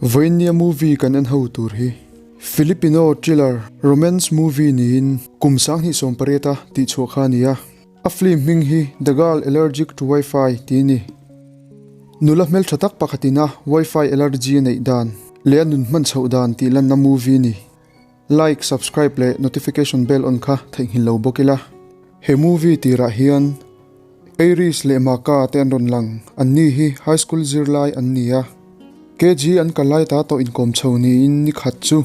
Vawiinnia movie kan en ho tur hi Filipino thriller romance movie niin kum 2018 a tihchhuah kha a ni a. A film hming hi The Girl Allergic to Wi-Fi tih a ni. Nula hmeltha tak pakhatin a Wi-Fi allergy a neih dan leh a nun hman chhoh dan tih lanna movie a ni. Like, subscribe leh notification bell on kha theihnghilh lo bawk ila. He movie tirah hian Iris leh Maka te an rawn lang, an ni hi high school zirlai an ni a. KG an kal lai ta tawh inkawm chho niin ni khat chu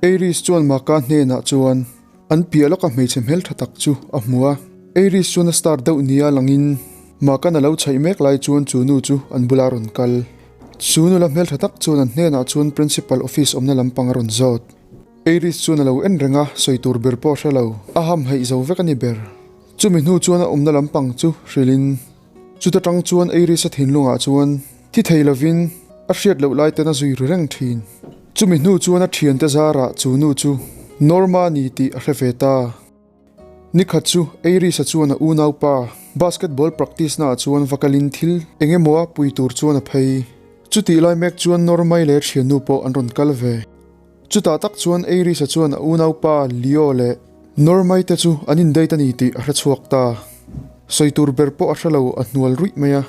Iris chuan Maka hnenah chuan an piah lawka hmeichhe hmeltha tak chu a hmu a. Iris chuan a star deuh nia langin Maka'n a lo chhaih mek lai chuan chu nu chu an bula rawn kal. Chu nula hmeltha tak chuan an hnenah chuan principal office awmna lampang a rawn zawt. Iris chuan a lo en reng a, sawi tur ber pawh a hre lo. A ham haih zo vek a ni ber. Chumi hnu chuan a awmna lampang chu hrilhin, chuta tang chuan Iris-a thinlungah chuan thi thei lovin a hriat loh lai ten a zui ri reng thin. Chumi hnu chuan a thiante zarah chu nu chu Norma a ni tih a hre ve ta. Nikhat chu Iris-a chuan a unaupa basketball practice naah chuan va kalin thil eng emaw a pui tur chuan a phei. Chutih lai mek chuan Norma-i leh a thiannu pawh an rawn kal ve. Chutah tak chuan Iris-a chuan a unaupa Leo leh Normai te chu an indate a ni tih a hre chhuak ta. Sawi tur ber pawh a hre lo, a hnual ruih mai a.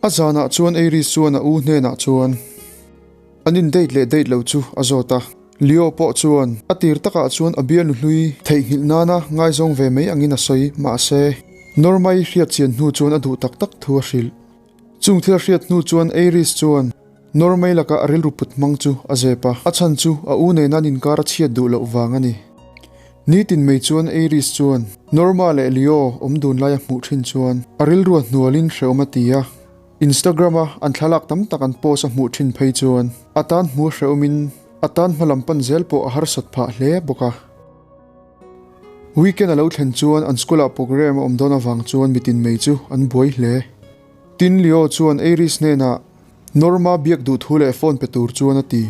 A zanah chuan Iris chuan a u hnenah chuan an indate leh date lo chu a zawt a. Leo pawh chuan a tir takah chuan a bialnu hlui theihnghilh nana ngaizawng ve mai angin a sawi, mahse Normai hriat chian hnu chuan a duh tak tak thu a hrilh. Chung thil a hriat hnu chuan Iris chuan Normei laka a rilru put hmang chu a zep a, a chhan chu a u nena an inkar a chhiat duh loh vang a ni. Nitin mai chuan Iris chuan Norma leh Leo awm dun lai a hmuh thin chuan a rilru a hnualin hrehawm a ti a, Instagram a an thlalak tam tak an post a hmuh thin phei chuan a tan hmu hrehawmin a tan hma lam pan zel pawh a harsat phah hle bawk a. Weekend a lo thlen chuan an school ah program a awm dawn avang chuan mitin mai chu an buai hle. Tin Leo chuan Iris hnenah Norma biak duh thu leh phone pe tur chuan a ti.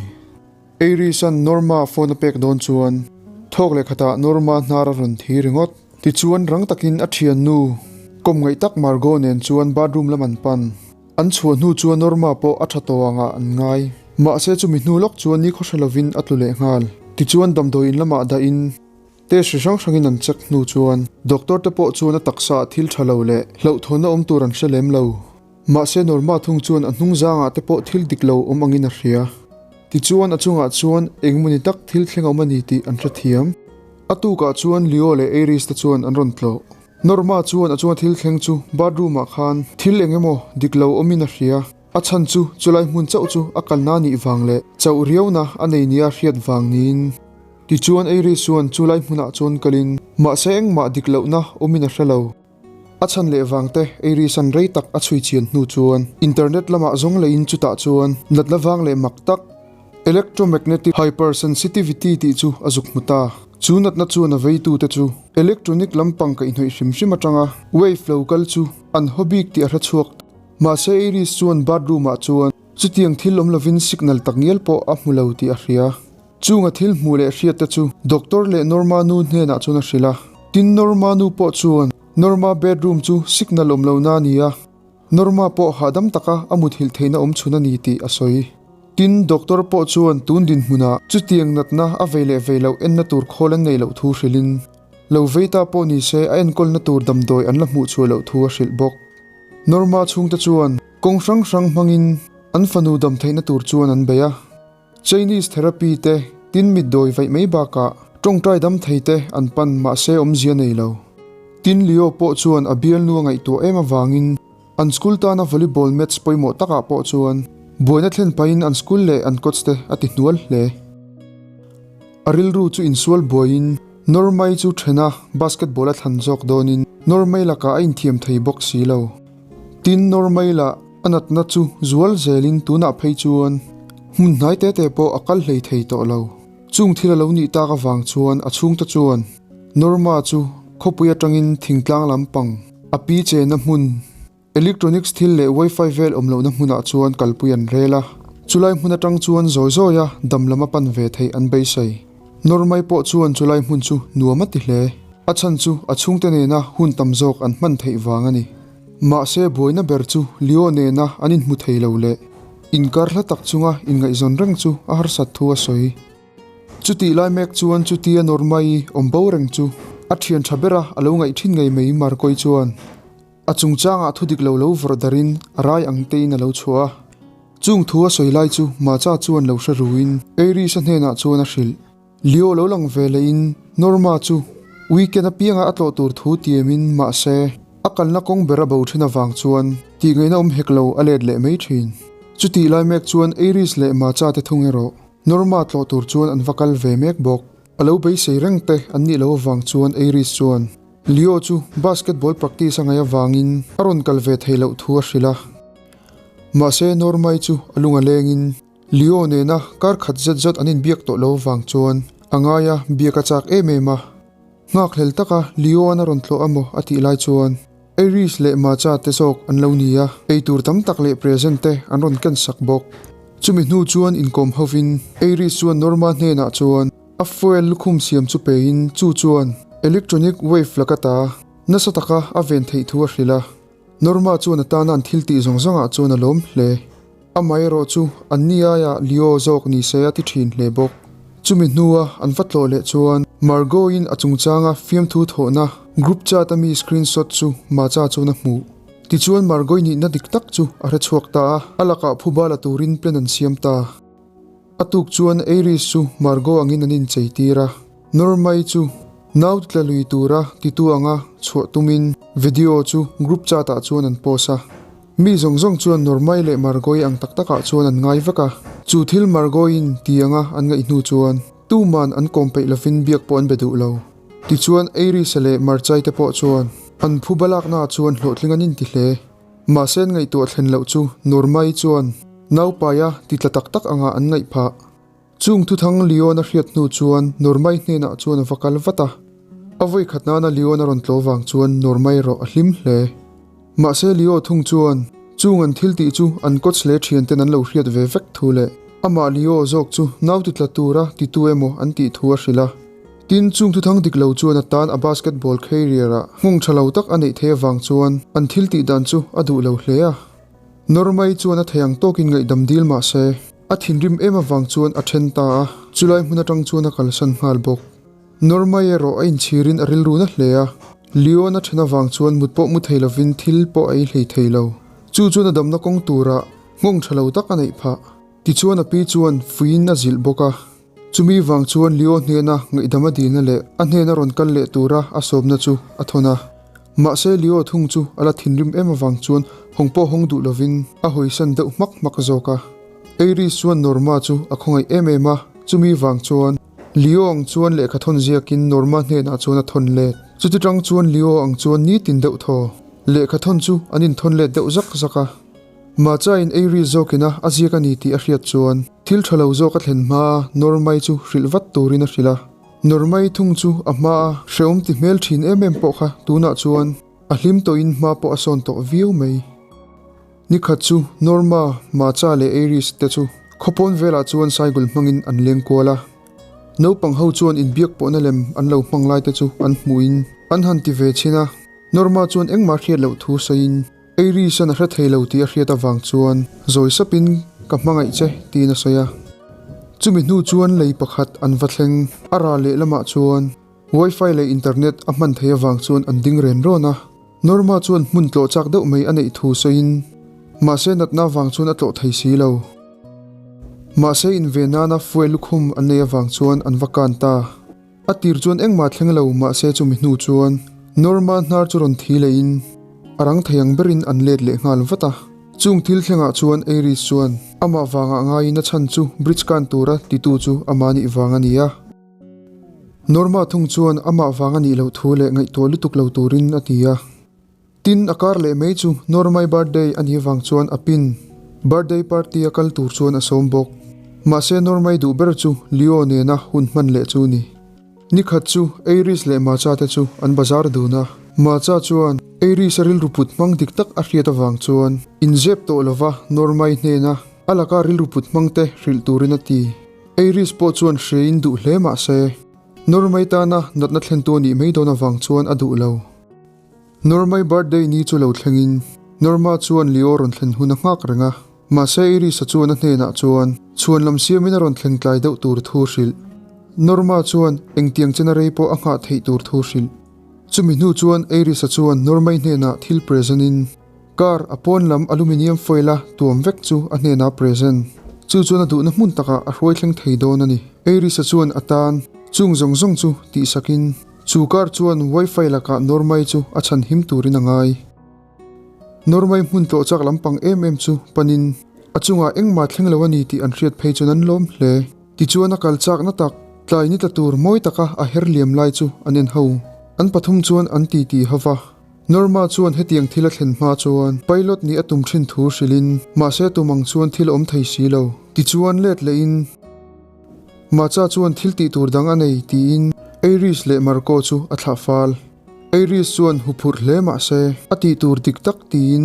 Iris-a'n Norma phone a pek dawn chuan thawk leh khatah Norma hnar a rawn thi ringawt. Tichuan rang takin a thiannu kawm ngaih tak Margot nen chuan bathroom lam an pan. An chhuah hnu chuan Norma pawh a tha tawh angah an ngai. Mahse chumi hnu lawk chuan nikhaw hre lovin a tlu leh nghal. Tichuan damdawiin lamah dahin test hri hrang hrangin an check hnu chuan doctor te pawh chuan a taksa ah thil tha lo leh hlauhthawnna awm tur an hre lem lo. Mahse Norma thung chuan a hnung zangah te pawh thil dik lo awm angin a hria. Tichuan a chungah chuan engmawni tak thil thleng a awm a ni tih an hrethiam. A tukah chuan Leo leh Iris te chuan an rawn tlawh. Norma chuan a chunga thil thleng chu bathroom ah khan thil eng emaw dik lo awmin a hria. A chhan chu chulai hmun chauh chu a kalna nih vang leh chauh riauna a nei nia hriat vang niin. Tichuan Iris chuan chulai hmunah chuan kalin mahse engmah dik lohna awmin a hre lo. A chhan leh vangte Iris-a'n rei tak a chhui chian hnu chuan internet lamah zawng leiin chutah chuan natna vang leh mak tak Electromagnetic hypersensitivity tih chu a zuk hmu ta. Chu natna chuan a veitute chu electronic lampang kaihhnawih hrim hrim atanga wave lo kal chu an haw bik tih a hre chhuak. Mahse Iris chuan bathroom ah chuan chutiang thil awm lovin signal tak ngial pawh a hmu lo tih a hria. Chunga thil hmuh leh hriat te chu doctor leh Norma nu hnenah chuan a hrilh a. Tin Norma nu pawh chuan Norma bedroom chu signal awm lohna a ni a. Norma pawh hahdam taka a muthilh theihna awm chhun a ni tih a sawi. Tin, doctor pawh chuan tun dinhmunah chutiang natna a vei leh vei loh enna tur khawl an neih loh thu hrilhin, lo vei ta pawh ni se a enkawlna tur damdawi an la hmuh chhuah loh thu a hrilh bawk. Norma chhungte chuan kawng hrang hrang hmangin an fanu dam theihna tur chuan an bei a. Chinese therapy te, tin mitdawi vaih mai bakah tawngtai dam thei te an pan mahse awmzia nei lo. Tin Leo pawh chuan a bialnu a ngaihtuah em avangin an school tana volleyball match pawimawh takah pawh chuan buaina thlen pahin an school leh an coach te a ti hnual hle. A rilru chu insual buaiin Normai chu thena basketball a thlan zawk dawnin Normai lakah a inthiam thei bawk si lo. Tin Normai lah A natna chu zual zelin tunah phei chuan hmun hnai te te pawh a kal hlei thei tawh lo. Chung thil a lo nih tak avang chuan a chhungte chuan Norma chu khawpui atangin thingtlang lampang a pi chena hmun, electronics thil leh wifi vel awm lohna hmunah chuan kalpui an rel a. Chulai hmun atang chuan zawi zawia dam lam a pan ve theih an beisei. Normai pawh chuan chulai hmun chu nuam a ti hle. A chhan chu a chhungte nena hun tam zawk an hman theih vang a ni. Mahse buaina ber chu Leo nena an inhmu thei lo leh. Inkar hla tak chunga inngaihzawn reng chu a harsat thu a sawi. Chutih lai mek chuan chutia Norma-i awm bo reng chu a thian tha bera a lo ngaih thin ngei mai Marco-i chuan a chungchangah thu dik lo lo vawrh darin a rai ang tein a lo chhuah a. Chung thu a sawi lai chu Macha chuan lo hre ruin Iris-a hnenah chuan a hrilh. Leo lo lang ve lehin Norma chu weekend apianga a tlawh tur thu tiamin mahse a kalna kawng ber a bo thin avang chuan tih ngaihna awm hek lo a let leh mai thin. Chutih lai mek chuan Iris leh Macha te thung erawh Norma tlawh tur chuan an va kal ve mek bawk. A lo beisei reng te an nih loh avang chuan Iris chuan Leo chu basketball practice a ngaih avangin a rawn kal ve theih loh thu a hrilh a. Mahse Norma-i chu a lung a lengin Leo nena kar khat zet zet an inbiak tawh lo avang chuan a ngai a, biak a chak em em a. Nghakhlel taka Leo-an a rawn tlawh a maw a tih lai chuan Iris leh Macha te zawk an lo ni a, eitur tam tak leh present te an rawn ken sak bawk. Chumi hnu chuan inkawm hovin Iris chuan Norma hnenah chuan a fuel lukhum siam chu pein chu chuan electronic wave laka ta nasa taka a ven theih thu a hrilh a. Norma chuan a tana an thil tih zawng zawngah chuan a lawm hle. Amaherawh chu an ni aia Leo zawk ni se a ti thin hle bawk. Chumi hnua an va tlawh leh chuan Margot-in a chungchanga fiamthu thawhna group chat ami screenshot chu Macha chuan a hmuh. Tichuan Margot-i nihna dik tak chu a hre chhuak ta a, a lakah phuba la turin plan an siam ta. A tuk chuan Iris chu Margot angin an inchei tir a. Norma-i chu nau tla lui tura titu anga chhuah tumin video chu group chat ah chuan an post a. Mi zawng zawng chuan Norma-i leh Margot-i ang tak takah chuan an ngai vek a. Chu thil Margot-i'n ti anga an ngaih hnu chuan tuman an kawm peih lovin biak pawh an be duh lo. Tichuan Iris-a leh Marchai te pawh chuan an phu balaknaah chuan hlawhtling an inti hle. Mahse an ngaihtuah thlen loh chu Norma-i chuan naupaia ti tla tak tak anga an ngaih phah. Chung thuthang Leon a hriat hnu chuan Normai hnenah chuan a va kal vat a. A vawi khat nana Leon a rawn tlawh vang chuan Normai erawh a hlim hle. Mahse Leo thung chuan chung an thil tih chu an coach leh thianten an lo hriat ve vek thu leh amah Leo zawk chu nau ti tla tura titu emaw an tih thu a hrilh a. Tin, chung thuthang dik lo chuan a tan a basketball career ah nghawng tha lo tak a neih theih avang chuan an thil tih dan chu a duh lo hle a. Normai chuan a thei ang tawkin ngaihdam dil mah se, A thinrim em avang chuan a then ta a, chulai hmun atang chuan a kalsan nghal bawk. Normai erawh a inchhirin a rilru na hle a, Leon a then avang chuan mut pawh mu thei lovin thil pawh a ei hlei thei lo. Chu chuan a damna kawng turah nghawng tha lo tak a neih phah. Tichuan a pi chuan fuiin a zilh bawk a. Chumi vang chuan Leo hnena ngaihdam a dilna leh a hnena rawn kal leh tura a sawmna chu a thawn a. Mahse Leo thung chu a la thinrim em avang chuan hawng pawh hawng duh lovin a hawisan deuh hmak hmak zawk a. Iris chuan Norma chu a khawngaih em em a, chumi vang chuan Leo ang chuan lehkha thawn ziakin Norma hnenah chuan a thawn let. Chuti tang chuan Leo ang chuan nitin deuh thaw lehkha thawn chu an inthawn let deuh zak zak a. Machain Iris zawkina a ziak a ni tih a hriat chuan thil tha lo zawk a thlen hmaa Normai chu hrilh vat turin a hrilh a. Normai thung chu a hmaa hrehawm ti hmel thin em em pawh kha tunah chuan a hlim tawhin hma pawh a sawn tawh viau mai. Ni khat chu Norma, Macha leh Iris te chu khawpawn velah chuan saigul hmangin an leng kual a. Naupang ho chuan inbiak pawhna lem an lo hmang lai te chu an hmuhin an han ti ve chhin a. Norma chuan engmah hriat loh thu sawiin Iris-an a hre thei lo tih a hriat avang chuan zawi sapin ka hmangaih che tiin a sawi a. Chumi hnu chuan lei pakhat an va thleng. A ral lehlamah chuan Wi-Fi leh internet a hman theih avang chuan an ding ren rawn a. Norma chuan hmun tlawh chak deuh mai a neih thu sawiin mahse natna avang chuan a tlawh thei si lo. Mahse inve nana fuel lukhum an neih avang chuan an va kan ta. A tir chuan engmah thleng lo mahse chumi hnu chuan Norma hnar chu rawn thi lehin a rang thei ang berin an let leh nghal vat a. Chung thil thlengah chuan Iris chuan amah vangah ngaiin a chhan chu bridge kan tura titu chu amah nih vang a ni a. Norma thung chuan amah vang a nih loh thu leh ngaihtuah lutuk lo turin a ti a. Tin, a kar leh mai chu Normai birthday a nih vang chuan a pin birthday party a kal tur chuan a sawm bawk. Mahse Normai duh ber chu Leo nena hun hman leh chu ni. Nikhat chu Iris leh Macha te chu an bazar dun a. Macha chuan Iris a rilru put hmang dik tak a hriat avang chuan inzep tawh lova Normai hnena a laka rilru put hmang te hrilh turin a ti. Iris pawh chuan hriain duh hle mah se, Normai tana natna thlentu a nih mai dawn avang chuan a duh lo. Normai birthday ni chu lo thlengin Norma chuan Leo rawn thlen hun a nghak reng a. Mahse Iris-a chuan a hnenah chuan chhuan lam siamin a rawn thleng tlai deuh tur thu hrilh. Norma chuan engtiang chena rei pawh a nghah theih tur thu hrilh. Chumi hnu chuan Iris-a chuan Norma-i hnenah thil present in car a pawn lam aluminium foil a tuam vek chu a hnenah present. Chu chuan a duhna hmun takah a hruai thleng thei dawn a ni. Iris-a chuan a tan chung zawng zawng chu tihsakin chu car chuan wifi lakah Norma-i chu a chhan him turin a ngai. Norway hmun tlawh chak lampang em em chu panin a chungah engmah thleng lo a ni tih an hriat phei chuan an lawm hle. Tichuan a kal chakna tak tlai ni tla tur mawi taka a her liam lai chu an en ho. An pathum chuan an ti ti ho va. Norma chuan hetiang thil a thlen hma chuan pilot nih a tum thin thu hrilhin mahse tum ang chuan thil a awm thei si lo. Tichuan let lehin Macha chuan thil tih tur dang a nei tiin Iris leh Marco chu a thlah fal. Iris chuan huphurh hle mah se, a tih tur dik tak tiin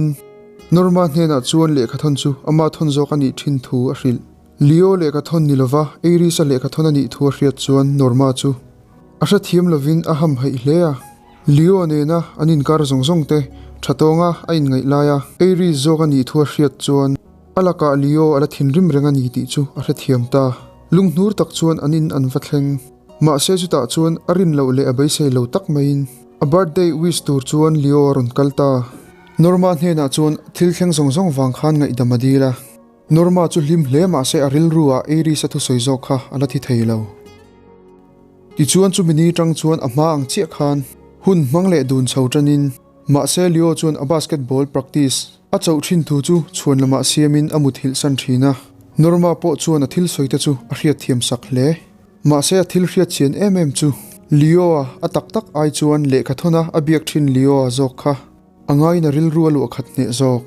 Norma hnenah chuan lehkhathawn chu ama thawn zawk a nih thin thu a hrilh. Leo lehkhathawn ni lova Iris-a lehkhathawn a nih thu a hriat chuan Norma chu a hrethiam lovin a hamhaih hle a. Leo nena an inkar zawng zawng te tha tawnga a inngaih laia Iris zawk a nih thu a hriat chuan a lakah Leo a la thinrim reng a ni tih chu a hrethiam ta. Lunghnur tak chuan an in an va thleng. Mahse chutah chuan a rin loh leh a beisei lo tak maiin a birthday wish tur chuan Leo a rawn kal ta. Norma hnenah chuan thil thleng zawng zawng vang khan ngaihdam a dil a. Norma chu hlim hle mahse a rilru ah Iris a thusawi zawk kha a la thi thei lo. Tichuan chumi ni tang chuan a hma ang chiah khan hun hmang leh dun chho tanin mahse Leo chuan a basketball practice a chauh thin thu chu chhuan lamah siamin a muthilh san thin a. Norma pawh chuan a thil sawi te chu a hriatthiam sak hle. Mahse a thil hriat chian em em chu Leo-a a tak tak ai chuan lehkha thawna a biak thin Leo-a zawk kha a ngaiin a rilru a luah khat hneh zawk.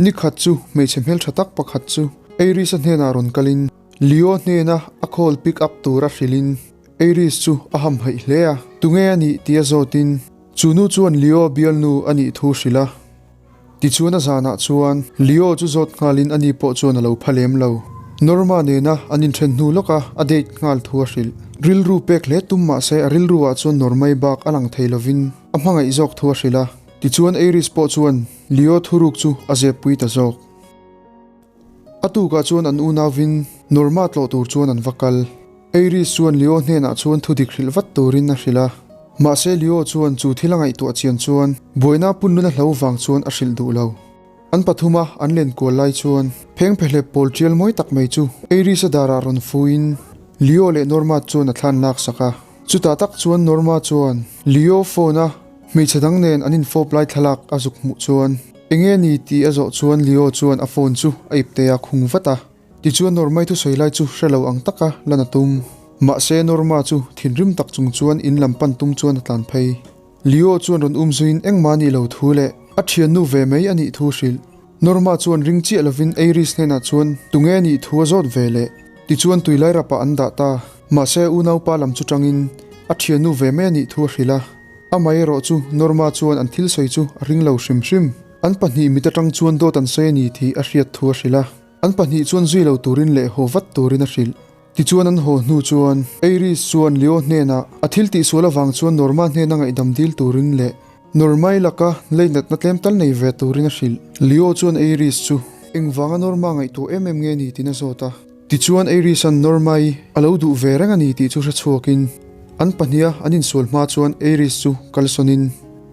Ni khat chu hmeichhe hmeltha tak pakhat chu Iris-a hnenah rawn kalin Leo hnena a call pick up tur a hrilhin Iris chu a hamhaih hle a, tunge a nih tia zawtin chu nu chuan Leo bialnu a nih thu hrilh a. Tichuan a zanah chuan Leo chu zawt nghalin ani pawh chuan a lo pha lem lo. Norma nena an inthen hnu lawka a date nghal thu a hrilh. Rilru pek hle tum mahse a rilru ah chuan Normai bak a lang thei lovin a hmangaih zawk thu a hrilh a. Tichuan Iris pawh chuan Leo thuruk chu a zep pui ta zawk. A tukah chuan an unauvin Norma tlawh tur chuan an va kal. Iris chuan Leo hnenah chuan thu dik hrilh vat turin a hrilh a. Mahse Leo chuan chu thil a ngaihtuah chian chuan buaina punlun a hlo vang chuan a hrilh duh lo. An pathuma an len kual lai chuan pheng phehlep pawl tial mawi tak mai chu Iris-a darah rawn fuin Leo leh Norma chuan a thlan lak sak a. Chutah tak chuan Norma chuan Leo phone a hmeichhe dang nen an infawp lai thlalak a zuk hmuh chuan enge ni tih a zawh chuan Leo chuan a phone chu a ipte a khung vat a. Tichuan Normai thusawi lai chu hre lo ang taka lan a tum. Mahse Norma chu thinrim tak chung chuan in lam pan tum chuan a tlan phei. Leo chuan rawn um zuiin engmah a nih lo thu leh a thiannu ve mai a nih thu hrilh. Norma chuan ring chiah lovin Iris hnenah chuan tunge a nih thu a zawt ve leh. Tichuan tuilai rapah an dah ta. Mahse unaupa lam chu tangin a thiannu ve mai a nih thu a hrilh a. Amaherawh chu Norma chuan an thil sawi chu a ring lo hrim hrim. An pahnih mit atang chuan dawt an sawi a ni tih a hriat thu a hrilh a. An pahnih chuan zui lo turin leh haw vat turin a hrilh. Tichuan an haw hnu chuan Iris chuan Leo hnenah a thil tihsual avang chuan Norma hnena ngaihdam dil turin leh Normai laka leinatna tlem tal nei ve turin a hrilh. Leo chuan Iris chu engvanga Norma ngaihtuah em em nge ni tiin a zawt a. Tichuan Iris-a'n Normai a lo duh ve reng a ni tih chu hre chhuakin an pahniha an insual hma chuan Iris chu kalsawnin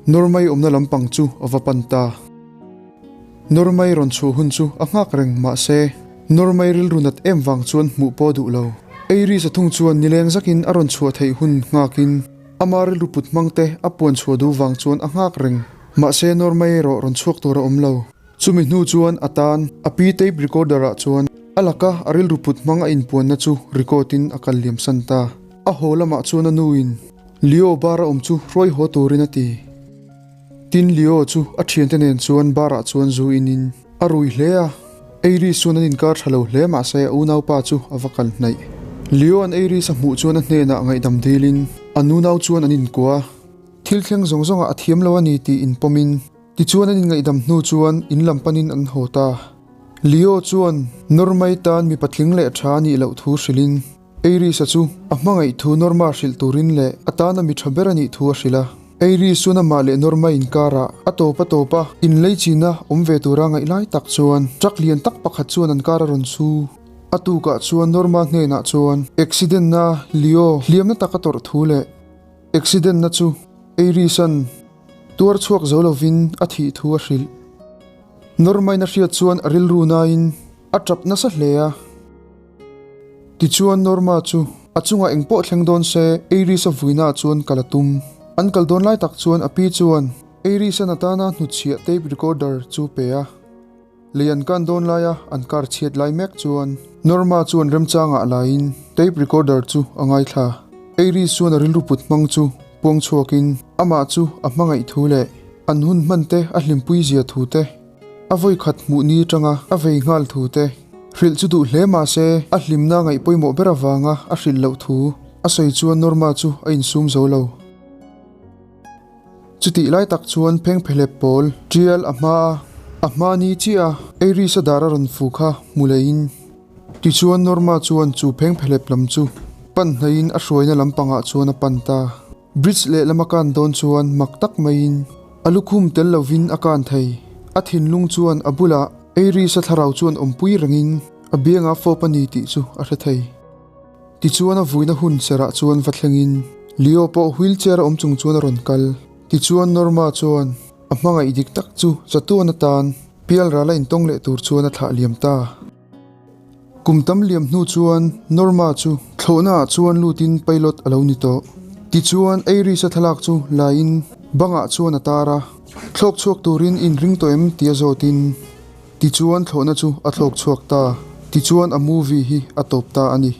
Normai awmna lampang chu a va pan ta. Normai rawn chhuah hun chu a nghak reng mahse Normai rilru nat em vang chuan hmuh pawh duh lo. Eiris a thung chuan nileng zakin a rawn chhuah theih hun nghakin ama rilru put hmang te a puan chhuah duh vang chuan a nghak reng. Mahse Normai erawh rawn chhuak tur a awm lo. Chumi hnu chuan a tan a pi tape recorder ah chuan a laka a rilru put hmang a inpuanna chu record in a kal liam san ta. A haw lamah chuan a nu in Leo bar a awm chu hruai haw turin a ti. Tin Leo chu a thiante nen chuan bar ah chuan zu in in a rui hle a, Iris chuan an inkar tha lo hle mahse a unaupa chu a va kal hnaih. Leo an Iris a hmuh chuan a hnenah ngaihdam dil in an unau chuan an inkuah a, thil thleng zawng zawng ah a thiam lo a ni tih in pawm in tichuan an inngaihdam hnu chuan in lam pan in an haw ta. Leo chuan Normai tan mipa tling leh tha a nih loh thu hrilh in Iris-a chu a hmangaih thu Norma hrilh turin leh a tana mi tha ber a nih thu a hrilh a. Eiris chuan amah leh Norma inkarah a tawp a tawp a, inleichina awm ve tura ngaih lai tak chuan truck lian tak pakhat chuan an kar a rawn su. A tukah chuan Norma hnenah chuan accident-na Leo hliamna tak a tawrh thu leh accident-na chu Eiris-a'n tuar chhuak zo lovin a thih thu a hrilh. Norma-in a hriat chuan a rilru nain a tap nasa hle a. Tichuan Norma chu a chungah eng pawh thleng dawn se Eiris-a vuinaah chuan kal a tum. An kal dawn lai tak chuan a pi chuan Eiris-a'n atana hnutchhiah tape recorder chu pe a. Lei an kan dawn laia an kar chhiat lai mek chuan Norma chuan remchangah laiin tape recorder chu a ngaithla. Eiris chuan a rilru put hmang chu puang chhuakin amah chu a hmangaih thu leh an hun hman te a hlimpui zia thu te, a vawi khat hmuh ni atanga a vei nghal thu te hrilh chu duh hle mah se a hlimna ngaih pawimawh ber avanga a hrilh loh thu a sawi chuan Norma chu a insum zo lo. Chutih lai tak chuan phengphehlep pawl tial a hma a, a hma ni chiah a Iris-a dar a rawn fu kha hmu leiin. Tichuan Norma chuan chu phengphehlep lam chu pan hnaihin a hruaina lampangah chuan a pan ta. Bridge lehlam a kan dawn chuan mak tak maiin a lukhum tel lovin a kan thei. A thinlung chuan a bulah Iris-a thlarau chuan awmpui rengin a biangah fawp a ni tih chu a hre thei. Tichuan a vuina hun serah chuan va thlengin Leo pawh wheelchair a awm chung chuan a rawn kal. Tichuan Norma chuan a hmangaih dik tak chu chatuan atan pialral a intawng leh tur chuan a thlah liam ta. Kum tam liam hnu chuan Norma chu thlawhna ah chuan lutin pilot a lo ni tawh. Tichuan Iris-a thlalak chu laiin bangah chuan a tar a, thlawk chhuak turin inring tawh em tia zawtin Tichuan thlawhna chu a thlawk chhuak ta. Tichuan a movie hi a tawp ta a ni.